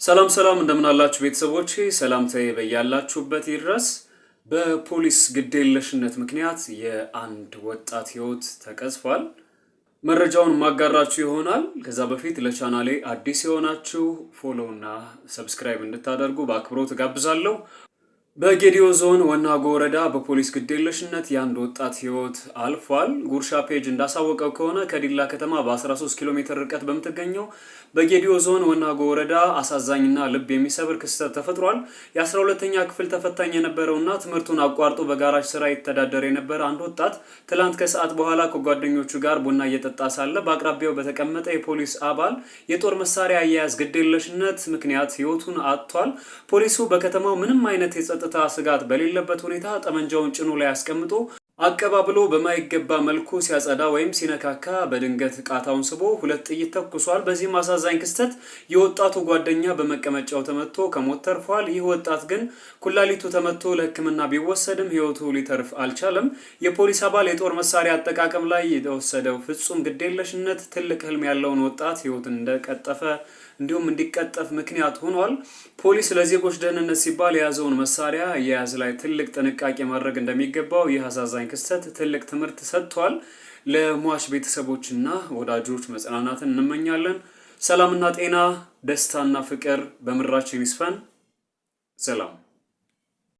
ሰላም ሰላም፣ እንደምናላችሁ ቤተሰቦቼ፣ ሰላምታዬ በያላችሁበት ይድረስ። በፖሊስ ግዴለሽነት ምክንያት የአንድ ወጣት ሕይወት ተቀጽፏል። መረጃውን ማጋራችሁ ይሆናል። ከዛ በፊት ለቻናሌ አዲስ የሆናችሁ follow እና subscribe እንድታደርጉ በአክብሮት እጋብዛለሁ። በጌዲዮ ዞን ወናጎ ወረዳ በፖሊስ ግዴለሽነት የአንድ ወጣት ሕይወት አልፏል። ጉርሻ ፔጅ እንዳሳወቀው ከሆነ ከዲላ ከተማ በ13 ኪሎ ሜትር ርቀት በምትገኘው በጌዲዮ ዞን ወናጎ ወረዳ አሳዛኝና ልብ የሚሰብር ክስተት ተፈጥሯል። የ12ኛ ክፍል ተፈታኝ የነበረውና ትምህርቱን አቋርጦ በጋራጅ ስራ ይተዳደር የነበረ አንድ ወጣት ትላንት ከሰዓት በኋላ ከጓደኞቹ ጋር ቡና እየጠጣ ሳለ በአቅራቢያው በተቀመጠ የፖሊስ አባል የጦር መሳሪያ አያያዝ ግዴለሽነት ምክንያት ሕይወቱን አጥቷል። ፖሊሱ በከተማው ምንም አይነት የጸጥታ ስጋት በሌለበት ሁኔታ ጠመንጃውን ጭኑ ላይ አስቀምጦ አቀባብሎ በማይገባ መልኩ ሲያጸዳ ወይም ሲነካካ በድንገት ቃታውን ስቦ ሁለት ጥይት ተኩሷል። በዚህም አሳዛኝ ክስተት የወጣቱ ጓደኛ በመቀመጫው ተመቶ ከሞት ተርፏል። ይህ ወጣት ግን ኩላሊቱ ተመቶ ለሕክምና ቢወሰድም ሕይወቱ ሊተርፍ አልቻለም። የፖሊስ አባል የጦር መሳሪያ አጠቃቀም ላይ የወሰደው ፍጹም ግዴለሽነት ትልቅ ህልም ያለውን ወጣት ሕይወትን እንደቀጠፈ እንዲሁም እንዲቀጠፍ ምክንያት ሆኗል። ፖሊስ ለዜጎች ደህንነት ሲባል የያዘውን መሳሪያ አያያዝ ላይ ትልቅ ጥንቃቄ ማድረግ እንደሚገባው ይህ አሳዛኝ ክስተት ትልቅ ትምህርት ሰጥቷል። ለሟች ቤተሰቦችና ወዳጆች መጽናናትን እንመኛለን። ሰላምና ጤና፣ ደስታና ፍቅር በምድራችን ይስፈን። ሰላም።